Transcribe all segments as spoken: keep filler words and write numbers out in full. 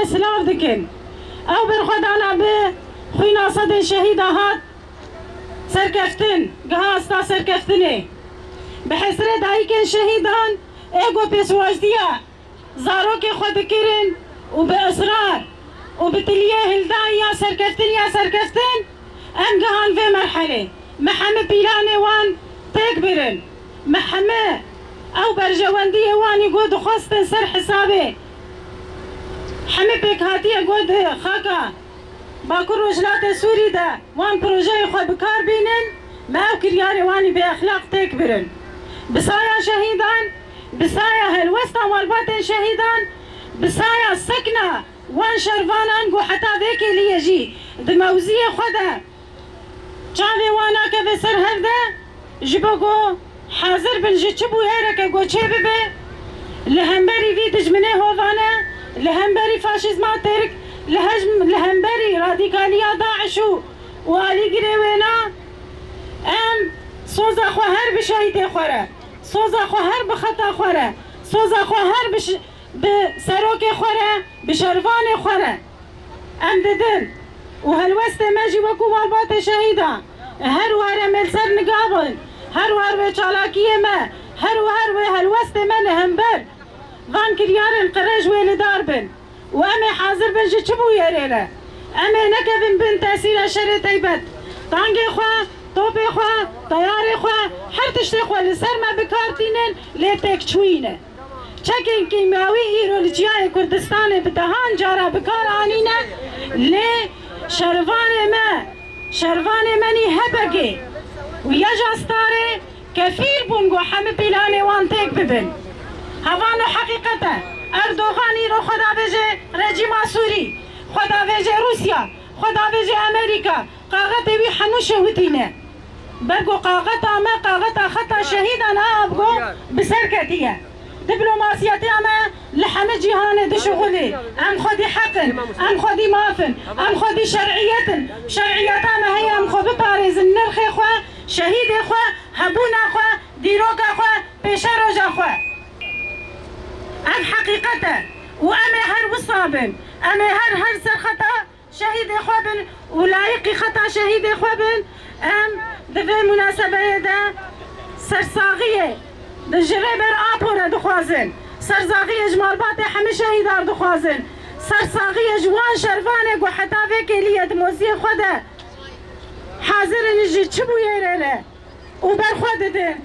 Silav dikin. Ew berxwedana bi xwîna sedên şehîda hat serkeftin, giha asta serkeftinê. Bi hesrê dayikên şehîdan ê ku pêşwazdiya zarokê xwe dikirin û bi israr û bi tiliyê hildan ya serkeftin, ya serkeftin, em gihan vê merhelê. Me hemî pîlanê wan têk birin. Me hemî ew berjewendiyê wan ê ku dixwestin ser hesabê hemî pêkhatiyê ku di xaka Bakur Rojhilatê Sûrî de wan projeyê xwe bi kar bînin, me ew kiryarê wan ê bêexlaq têk birin. Bi saya şehîdan, bi saya helwesta malbatên şehîdan, bi saya sekna wan şervanan ku heta vê kêliyê jî di mewziyê xwe de çavê wan nakeve ser hev de, ji bo ku hazir bin ji çi bûyereke ku çê bibe, li hemberî vî dijminê hovane, li hemberî faşîzma Tirk, li hej-, li hemberî radîkaliya DAIŞ û, û alîgirê wêna, em soza xwe her bi şehîdê xwe re, soza xwe her bi xeta xwe re, soza xwe her bi ş-, bi serokê xwe re, bi şervanê xwe re em didin û helwestê me jî wekû malbatê şehîdan her û her em ê li ser niga bin, her û her wê çalakiyê me, her û her wê helwestê me li hember van kiryarên qirêj wê li dar bin û em ê hazir bin ji çi bûyerê re. Em ê nekevin bin tesîra şerê teybet. Tangê xwe, topê xwe, teyarê xwe, her tiştê xwe li ser me bi kar tînin, lê têkçûyî ne. Çekên kîmyawî îro li çiyayê Kurdistanê bi dehan cara bi kar anîne, lê şervanê me, şervanê me nî HPGê û YJA Starê kefîl bûn ku hemî pîlanê wan têk bibin. Hevan û heqîqet e. Erdogan îro xwe davêje rejîma Sûrî, xwe davêje Rûsya, xwe davêje Amerîka. Qaxetê wî hemû şewitîne. Ber ku qaxeta me, qaxeta xeta şehîdan a, a bi ku bi ser ketiye. Diplomasiyetiya me li hemî cîhanê dişuxulî. Em xwedî heq in, em xwedî maf in, em xwedî şer'iyet in. Şer'iyeta me heye em xwe biparêzin, nirxê xwe, şehîdê xwe, hebûna xwe, dîroka xwe, pêşeroja xwe. Ev heqîqet e û em ê her wisa bin. Em ê her, her ser xeta şehîdê xwe bin û layiqî xeta şehîdê xwe bin. Em di vê munasebeyê de sersaxiyê di ji Rêber Apo re dixwazin. Sersaxiyê ji malbatê hemî şehîdan dixwazin. Sersaxiyê ji wan şervanê ku heta vê kêliyê di moziyê xwe de hazir in ji çi bûyerê re û berxwe didin.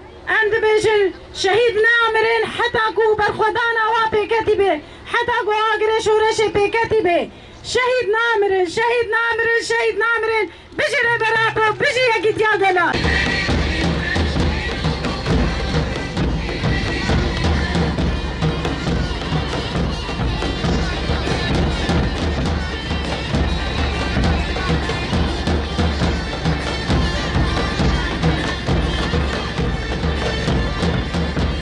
Em dibêjin, şehîd neamirin heta ku berxwedana wa pêketî be, heta ku agirê şoreşê pêketî be. Şehîd namirin, şehîd namirin, şehîd namirin. Bijî Rêber Apo, bijî Yekîtiya Gelan.